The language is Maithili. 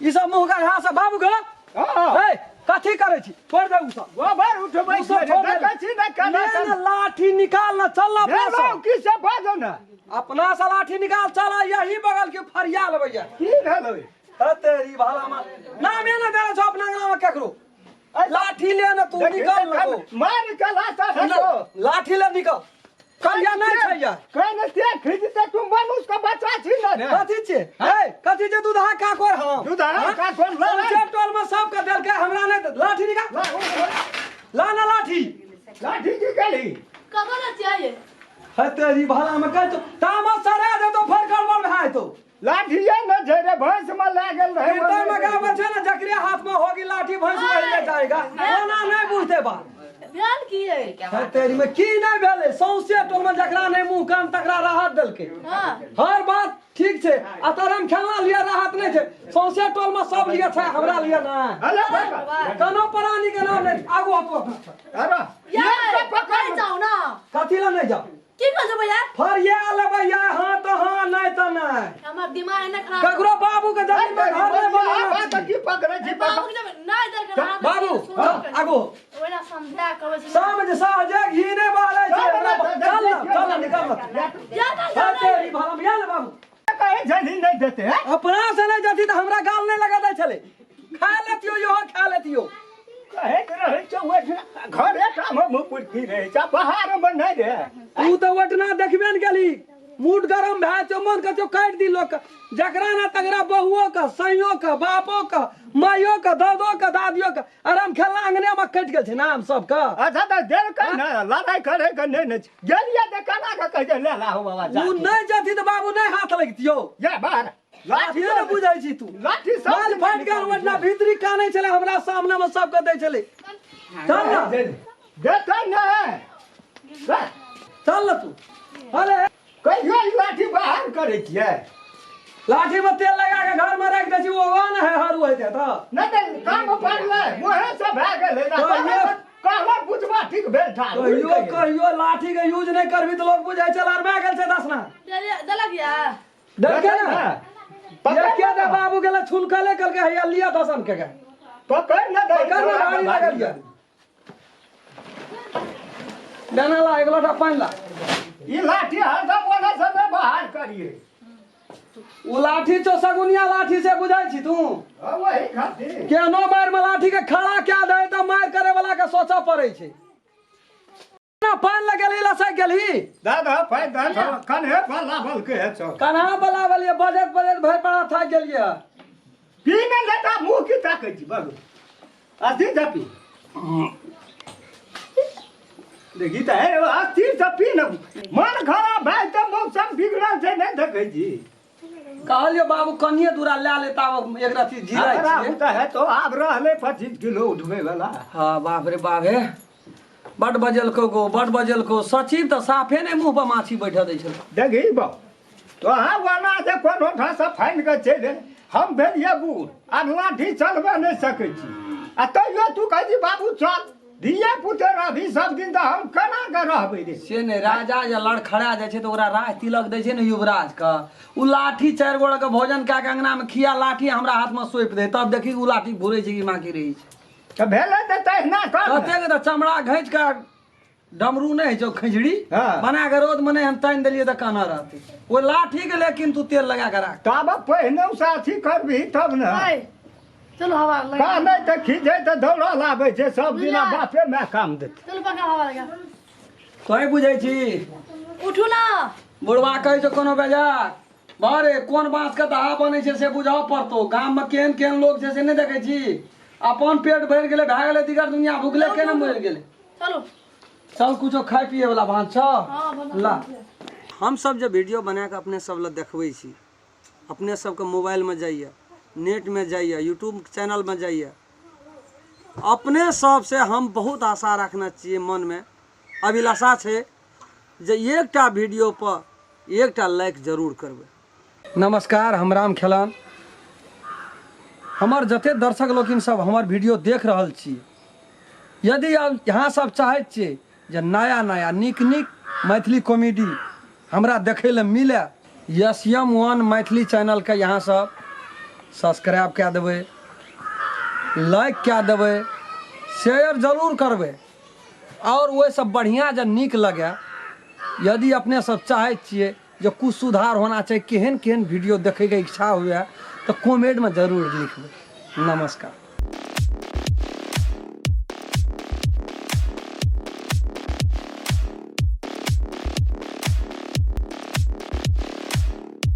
ई सब मुँह गढ़ा से बाबू ग। हाँ। ए, कथी करै छी? छोड़ दे उ सब। गोबर उठबै उ सब छै रे, छोड़ दे। देखै छी ने केना ले केना। ने लाठी निकाल ना, चल ना अपना भेलौ से। की से बाजो ने। अपना से लाठी निकाल, चल आ यही बगल के फरिया लेबै ये। की भेलौ? हे तेरी भाला मा नामे ना देले छौ अपना अंगना में केकरो। लाठी ले ना तू, देखी, निकल ना तू। मार के लाता है तो। लाठी ले निकल। करिया नहीं छै ये। कहने से खींचते तू मनुष्य का बच्चा छी ना रे। कथी छै? ए, कथी छै दूधा का कोर हम? दूधाहा हाँ? का कोर ला, ला। सौंसे टोल में सबके देलकै, हमरा नहि लाठी निकाल। ला, ओ, ओ। ला ना लाठी। लाठी की केली? कब ना चाहिए? हे तेरी भाला में कह तो तामस सरा दे तो फिर गड़बड़ भए तो। लाठिए न छै रे, भैंस में लागल रहे। कीर्तन में गाबै छै ने, जकरे हाथ में होगी लाठी भैंस वही ले जाएगा। ओना नहीं बुझते बात। भेल की है? हे तेरी में की नहीं भेलै, सौंसे टोल में जकरा नहीं मुंह कान तकरा राहत देलकै। हाँ। हर बात ठीक छै, आ तोरा में खेलना लिए राहत नहीं छै। सौंसे टोल में सब लिए छै, हमरा लिए नहीं। अरे बाबा। कोनो प्राणी के नाम नहीं। आगू हटो अपना। अरे, यार, ये सब पकड़। नहीं जाओ ना। कथी ला नहीं जाओ? की कहै छौ भैया? फर ये लेबै या हाँ तो हाँ, नहीं तो नहीं। हमर दिमाग एना खराब। ककरो बाबू के जमीन में घर नहीं बात बनाना। की पकड़ै छी? बाबू के जमीन नहीं दे के रहा। बाबू, चल आगू। ओना समझा कहै छै। समझ सहजे घी नहीं बारै छै। चल ना, चल ना, निकल ना। या ना हाँ, जाओ। तेरी भाला में या ले बाबू। कहे जनी नहीं देते हैं। अपना से नहीं जती तो हमरा गाल नहीं लगा दै छलै। खा लेतियो, इहो खा लेतियो। कहे के रहै छै ओहिठिना घरे टा में मुँह पुरखी रहै छै, बाहर में नहीं रे। तू तो ओठना देखबे ने गेली, मूड गरम भए छौ, मन कहै छौ काटि दी लोक के। जकरा ना तकरा बहुओ के, सैयो के, बापो के, माइयो के, दादो के, दादियो के, आराम खेलना अंगने में कटि गेल छै नाम सबके। अच्छा तऽ देलकै ने, लड़ाइ करे के नहि ने छै। गेलियै तऽ केना के कहै छै ले ला हो बाबा जा। उ नहि जती तऽ बाबू नहि हाथ लगितियौ। जा बाहर। लाठी ने बुझै छी तू। लाठी सब माल फाटि गेल ओठना भीतरी कानै छलै, हमरा सामने में सबके दै छलै। चल ना। देतै ने। चल ना तू। अरे कहियो ई लाठी बाहर करै छियै? लाठी में तेल लगा के घर में राखि दै छी, ओ ने है हरू होइत हेतऽ। नहि तऽ काम पड़लै, मुँहे से भए गेलै ने। कहियो कहलक बुझबा ठीक भेल ठाढ़। कहियो कहियो लाठी के यूज नहि करबी तऽ लोक बुझै छै लड़मा गेल छै दसना। देलक या? देलकै ने। पकड़ के दे ने। बाबू गेलै छुलकले कहलकै हैया लिअ दसन के गे। पकड़ ने दे। पकड़ ने, भारी लागल यऽ। देना ला एक लोटा पानि ला। ई लाठी हरदम ओने से नहि बाहर करिए। उ लाठी छौ सगुनिया लाठी से बुझै छी तू? हाँ, वही खातिर। केहनो मारि में लाठी के खड़ा कए दे तऽ मारि करे वाला के सोचऽ पड़ै छै। ना पानि लगेलही लसकि गेलही। दादा पानि दे, कन्हे पर लावल के है छौ। कन्हा पर लावल ये, बजैत बजैत भरि पड़ा थाकि गेलियै। पी ने लेता, मुँह की ताकै छी बाबू? अस्थिर से पी। देखी तऽ हे, अस्थिर से पी ने। मन खराब भए तऽ मौसम बिगड़ल छै, नहि देखै छी? कहलियो बाबू कनिये दूरा लए लेता, एक रत्ती जिरै हमरा छियै। तऽ है तो आब रहलै 25 किलो उठबै वाला। हाँ बाप रे बाप, हे बड बजलको गो, बड बजलको सचिव तऽ साफे नहि मुँह पर माछी बैठऽ दै छलै। देखी बाबू, तोहाँ ओना जे कोनो ठाँसँ फानि कऽ चलि एल, हम भेलियै बूढ़, आब लाठी चलबे नहि सकै छी, आ तैयो तू कहै छी बाबू चल, धिये पुते रहबी सब दिन, तऽ हम केना कऽ रहबै रे? से नहि, राजा जे लड़खड़ा जाइ छै तऽ ओकरा राज तिलक दै छै ने युवराजके। उ लाठी चारि गोड़े के भोजन कए के अंगना मे खिया लाठी हमरा हाथ मे सौंपि दे, तब देखी उ लाठी घुरै छै कि माँकी रहै छै। तऽ भेलै तऽ तहिना कर ने। कतेक तऽ चमड़ा घैंच कऽ डमरू नहि होइ छौ खिचड़ी हाँ। बना के रौद में नहि हम तानि देलियै तऽ केना रहतै ओ लाठी के? लेकिन तू तेल लगा के राख। तब पहिने से अथी करबही तब ने। ऐ, चलो हवा लगा। का नहि तऽ खींचै तऽ दौड़ल आबै छै सब दिना, बुझलियै? बापे माय काम देतै। चलो पंखा हवा लगा। तोही बुझै छी। उठू ना। बुढ़वा कहै छौ कोनो बेजा अरे कोन बाँस के दहा बनै छै से बुझऽ पड़तौ। गाम में केहन केहन लोग छै से नहि देखै छी? अपन पेट भरि गेलै भए गेलै, दिगर दुनिया भुखले केना मरि गेलै। चलो चल, कुछो खाय पिए वाला भान छ? हाँ, बना। ला, हम सब जे वीडियो बना के अपने सब लए देखबै छी, अपने सबके मोबाइलमे जाइए, नेटमे जाइए, यूट्यूब चैनलमे जाइए, अपने सबसे हम बहुत आशा रखने छियै, मनमे अभिलाषा छै जे एकटा वीडियो पर एकटा लाइक जरूर करबै। नमस्कार, हम राम खेलान। हमर जते दर्शक लोकिन सब हमर वीडियो देख रहल छी, यदि अब यहाँ सब चाहैत छियै जे नया नया नीक नीक मैथिली कॉमेडी हमरा देखै लए मिले, एस एम वन मैथिली चैनलके यहाँ सब सब्सक्राइब कए देबै, लाइक कए देबै, शेयर जरूर करबै। आओर ओहिसँ बढ़िआँ जे नीक लगै, यदि अपने सब चाहै छियै जे किछु सुधार होना चाही, केहन केहन वीडियो देखैके इच्छा हुए, तऽ कमेंटमे जरूर लिखबै। नमस्कार।